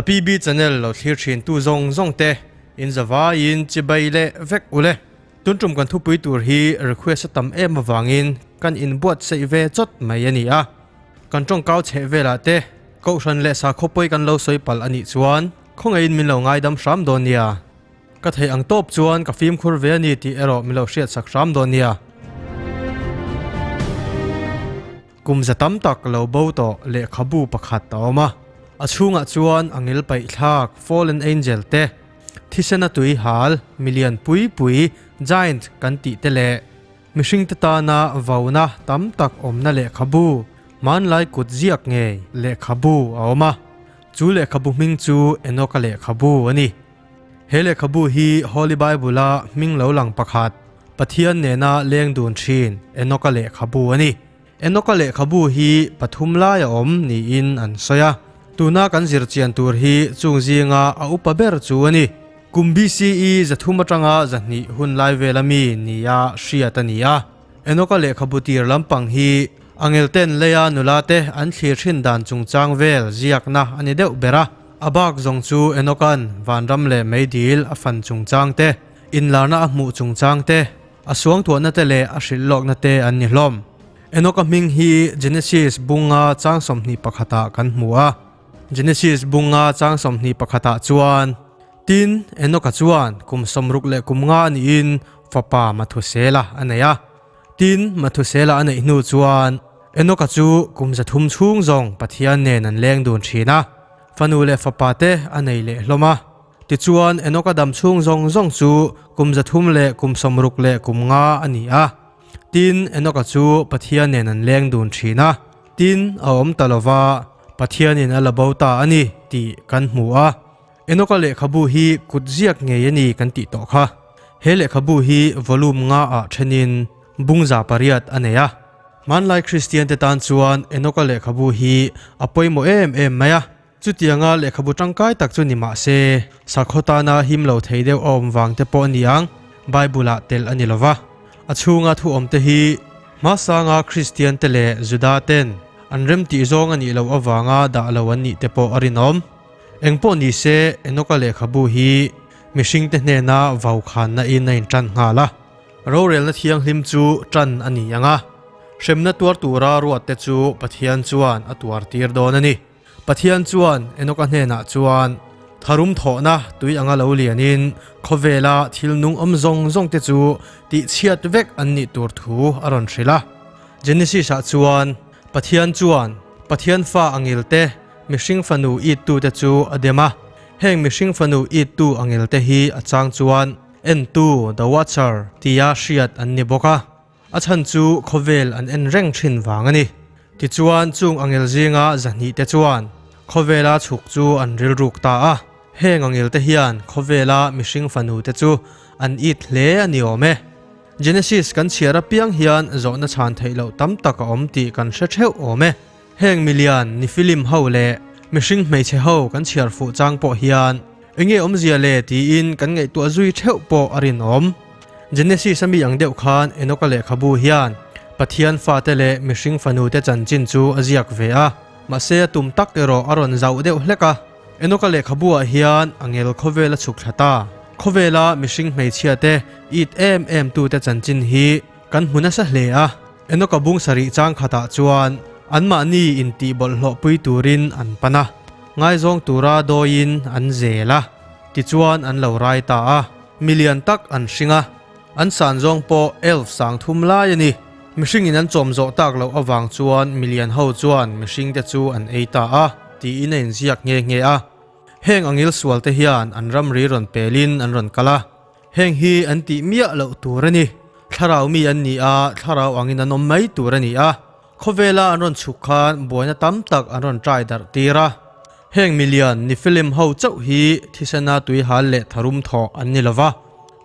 The PB channel lo thlir thin tu zawng zawng te in zavaiin chibai leh vek ule. Tun tum kan thupui tur hi request a tam em avangin kan inbuatsaih ve chawt mai a ni a. Kan tawngkau chheh velah te Kohhran leh sakhaw pawi kan lo sawi palh a nih chuan khawngaihin min lo ngaidam hram dawn nia. Ka theih ang tawp chuan ka fimkhur ve a ni tih erawh min lo hriatsak hram dawn nia. Kum za tam tak lo bo tawh lehkhabu pakhat a awm a, a chhungah chuan a ngil paih thlak Fallen Angel te, thisena tui hal milian pui pui Giant kan tih te leh mihringte tana vauna tam tak awmna lehkhabu hmanlai kut ziak ngei lehkhabu a awm a, chu lehkhabu hming chu Enoch-a lehkhabu a ni. He lehkhabu hi Holy Bible-a hming lo lang pakhat, Pathian nena leng dun thin Enoch-a lehkhabu a ni. Enoch-a lehkhabu hi pathum lai a awm niin an sawi a. Tuna kan zir chian tur hi chung zinga a upa ber chu a ni. Kum BCE 300 atanga 200 hun lai vela mi nia hriat a ni a. Enoch-a lehkhabu tir lampang hi angelten leia nula te an thlir thin dan chungchang vel ziakna a ni deuh ber a. A bak zawng chu Enoch-a'n vanram leh meidil a fan chungchang te, Inlarna a hmuh chungchang te, a suangtuahna te leh a hrilh lawkna te an ni hlawm. Enoch-a hming hi Genesis bunga chang 21 ah kan hmu a. Genesis bunga chang 21 ah chuan, Tin, Enoch-a chuan kum 65 a niin fapa Mathusela a nei a. Tin, Mathusela a neih hnu chuan Enoch-a chu kum 300 chhung zawng Pathian nen an leng dun thin a, fanu leh fapa te a nei leh hlawm a. Tichuan, Enoka dam chhung zawng zawng chu kum 365 a ni a. Tin, Enoka chu Pathian nen an leng dun thin a. Tin, a awm ta lo va, Pathianin a la bo ta a ni tih kan hmu a. Enoka lehkhabu hi kut ziak ngei a ni kan tih tawh kha. He lehkhabu hi volume nga ah thenin bung 800 a nei a. Hmanlai Kristian te tan chuan Enoka lehkhabu hi a pawimawh em em mai a. Chutianga lehkhabu tangkai tak chu ni mah se, sakhaw tana him lo thei deuh a awm vang te pawh a ni ang, Bible-ah tel a ni lo va. A chhunga thu awm te hi hmasanga Kristian te leh Juda ten an remtih zawng a nih loh avanga dah lo an nih te pawh a rinawm. Eng pawh ni se, Enoch-a lehkhabu hi mihringte hnena vaukhanna in a intan nghal a. Rorelna thianghlim chu tan a ni ang a, hremna tuar tura ruat te chu Pathian chuan a tuar tir dawn a ni. Pathian chuan Enoka hnenah chuan, Tharum thawhna tui anga lo lianin khawvela thil nung awm zawng zawng te chu tihchhiat vek an nih tur thu a rawn hrilh a. Genesis-ah chuan Pathian chuan Pathian fa angelte mihring fanu ittute chu a dem a. Heng mihring fanu ittu angelte hi a chang chuan entu, the watcher, tia hriat an ni bawk a. A chhan chu khawvel an en reng thin vang a ni. Tichuan chung angel zinga 200 te chuan khawvela chhuk chu an rilruk ta a. Heng angel te hian khawvela mihring fanu te chu an it hle a ni awm e. Genesis kan chhiar apiang hian zawhna chhan theih loh tam tak a awm tih kan hre theuh awm e. Heng milian Nephilim ho leh mihring hmeichhe ho kan chhiar fuh chang pawh hian enge awmzia le tiin kan ngaihtuah zui theuh pawh a rinawm. Genesis a mi ang deuh khan Enoch-a lehkhabu hian Pathian fate leh mihring fanute chanchin chu a ziak ve a, mahse a tum tak erawh a rawn zauh deuh hlek a. Enoch-a lehkhabu-ah hian a ngel khawvel a chhuk thla ta. Khawvela mihring hmeichhiate it em em tute chanchin hi kan hmu nasa hle a. Enoch-a bung sarih chang khatah chuan anmahni intih bawlhhlawh pui turin an pan a, ngaizawng tura dawiin an zel a, tichuan an lo rai ta a. Milian tak an hring a, an san zawng pawh elf sang thum lai a ni. Mihringin an chawm zawh tak loh avang chuan milian ho chuan mihringte chu an ei ta a, tiin a inziak nghe nghe a. Heng angil sual te hian an ramri rawn pelin an rawn kal a, heng hi an tih miah loh tur a ni. Thlarau mi an ni a, thlarau angin an awm mai tur a ni a. Khawvela an rawn chhuk khan buaina tam tak an rawn trai darh tir a. Heng milian Nephilim ho chauh hi thisena tuihal leh tharum thawh an ni lova,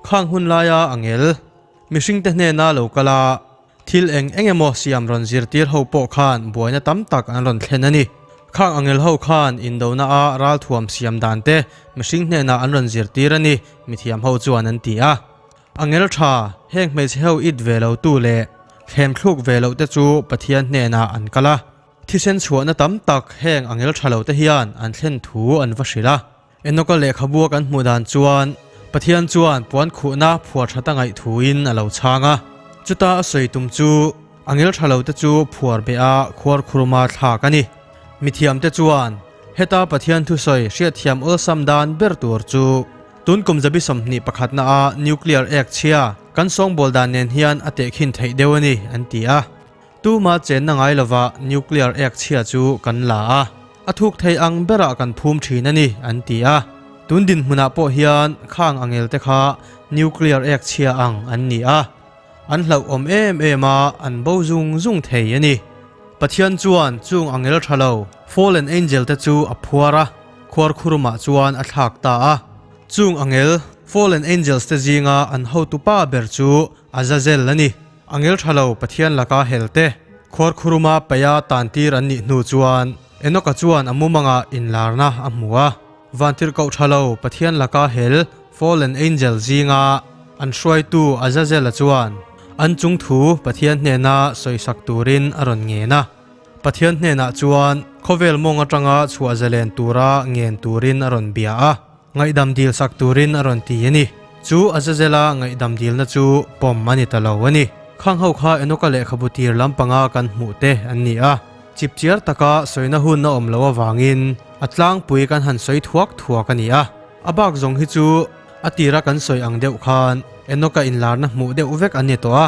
khang hun laia a ngel. Mihringte hnena lo kal a, thil eng eng emaw siam rawn zirtir ho pawh khan buaina tam tak an rawn thlen a ni. Khang angel ho khan indona a ralthuam siam dan te mihring hnenah an rawn zirtir a ni, mithiam ho chuan an ti a. Angel tha, heng hmeichhe ho it ve lo tu leh thlem thluk ve loh te chu Pathian hnenah an kal a. Thisen chhuahna tam tak heng angel tha lo te hian an thlen thu an va hrilh a. Enoka lehkhabua kan hmuh dan chuan Pathian chuan puan khuhna phuar that a ngaih thuin a lo chhang a. Chuta a sawi tum chu angel tha lo te chu phuar beh a khuar khuruma thlak a ni. Mithiamte chuan heta Pathian thusawi hriatthiam awlsam dan ber tur chu tun kum zabi 21 pakhatna a nuclear ek chhia kan sawngbawl dan nen hian a tehkhin theih deuh a ni an ti a. Tuma chenna ngai lova nuclear ek chhia chu kan la a, a thuk thei ang berah kan phum thin a ni an ti a. Tun dinhmunah pawh hian khang angel te kha nuclear ek chhia ang an ni a. An hlauhawm em em a, an bo zung zung thei a ni. Pathian chuan chung angel tha lo, fallen angel te chu a phuar a, khuarkhurumah chuan a thlak ta a. Chung angel, fallen angels te zinga an hotu pa ber chu Azazel a ni. Angel tha lo Pathian laka hel te, khuarkhuruma paia tantir an nih hnu chuan Enoka chuan a mumangah inlarna a hmu a. Vantirhkoh tha lo Pathian laka hel, fallen angel, zinga an hruaitu Azazela chuan an chung thu Pathian hnena sawisak turin a rawn ngen a. Pathian hnenah chuan khawvel mawng atanga chhuah zalen tura ngen turin a rawn bia a, ngaihdam dil sak turin a rawn ti a ni. Chu Azazela ngaihdam dilna chu pawm a ni ta lo a ni. Khang ho kha Enoka lehkhabu tir lampanga kan hmuh te an ni a. Chipchiar taka sawina hun a awm loh avangin a tlangpui kan han sawi thuak thuak a ni a. A bak zawng hi chu a tira kan sawi ang deuh khan Enoka inlarna hmuh deuh vek an ni tawh a.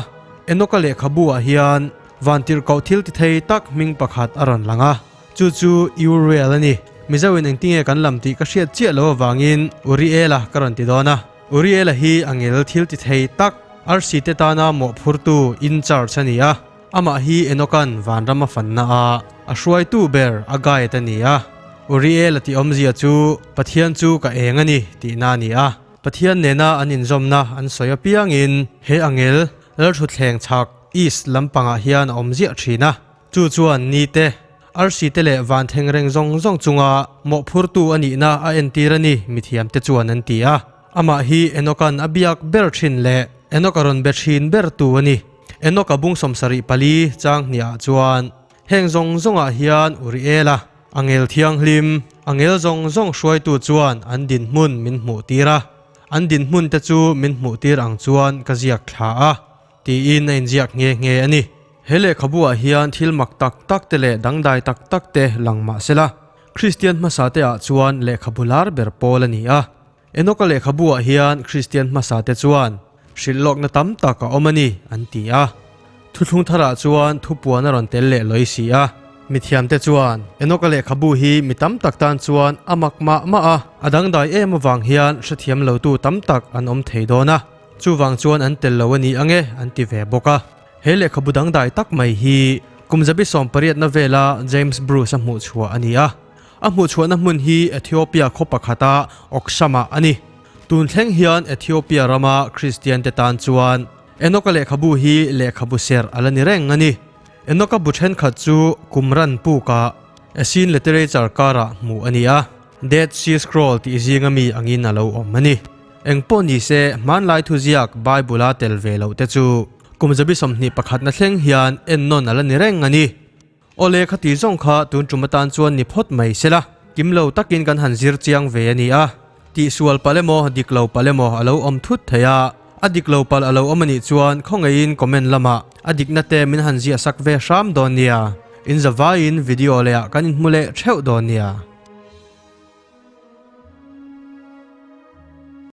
Enoka lehkhabu ah hian vantirhkoh thil ti thei tak hming pakhat a rawn lang a, chu chu Uriel a ni. Mizo in engtinge kan lam tih ka hriat chiah loh avangin Uriela ka rawn ti dawn a. Uriela hi angel thil ti thei tak arsi te tana mawhphurtu in charge a ni a. Amah hi Enoka'n vanram a fanna a, a hruaitu ber a guide a ni a. Uriel a tih awmzia chu Pathian chu ka eng a ni tihna a ni a. Pathian nena an inzawmna an sawi apiangin he angel Lalthutthleng chhak, east, lampangah hian a awm ziah thin a. Chu chuan ni te, arsi te leh van thengreng zawng zawng chunga mawhphurtu a nihna a entir a ni mithiamte chuan an ti a. Amah hi Enoka'n a biak ber thin leh Enoka rawn be thin bertu a ni. Enoka bung 74 chang hniah chuan heng zawng zawngah hian Uriela, angel thianghlim, angel zawng zawng hruaitu chuan an dinhmun min hmuhtir a, an dinhmun te chu min hmuhtir ang chuan ka ziak thla a, tiin a inziak nghe nghe a ni. He lehkhabuah hian thil mak tak tak te leh dangdai tak tak te lang mah sela, Kristian hmasa te ah chuan lehkhabu lar ber pawl a ni a. Enoka lehkhabuah hian Kristian hmasa te chuan hrilh lawkna tam tak a awm a ni, an ti a. Thuthlung tharah chuan thupuan a rawn tel leh lawi si a. Mithiamte chuan Enoka lehkhabu hi mi tam tak tan chuan a mak mah mah a, a dangdai em avang hian hrethiam lotu tam tak an awm thei dawn a, chuvang chuan an tel lo a ni ang e, an ti ve bawk a. He lehkhabu dangdai tak mai hi kum zabi sawmpariatna vela James Bruce a hmuhchhuah a ni a. A hmuhchhuahna hmun hi Ethiopia khaw pakhata Oksama a ni. Tun thleng hian Ethiopia rama Kristian te tan chuan Enoka lehkhabu hi lehkhabu serh a la ni reng a ni. Enoka bu thenkhat chu Qumran pukah Essene Literature karah hmuh a ni a, Dead Sea Scroll tih zinga mi angin a lo awm a ni. Engpawh ni se, hmanlai thuziak Bible-a tel ve loh te chu kum zabi 21 pakhatna thleng hian ennawn a la ni reng a ni. Awle khati zawng kha tun tum atan chuan ni phawt mai sela, kim lo takin kan han zir chiang ve a ni a. Tihsual palh emaw, dik lo palh emaw a lo awm thut thei a, a dik lo palh a lo awm a nih chuan khawngaihin comment lamah a dikna te min han ziahsak ve hram dawn nia. Inzavaiin video lehah kan inhmu leh theuh dawn nia.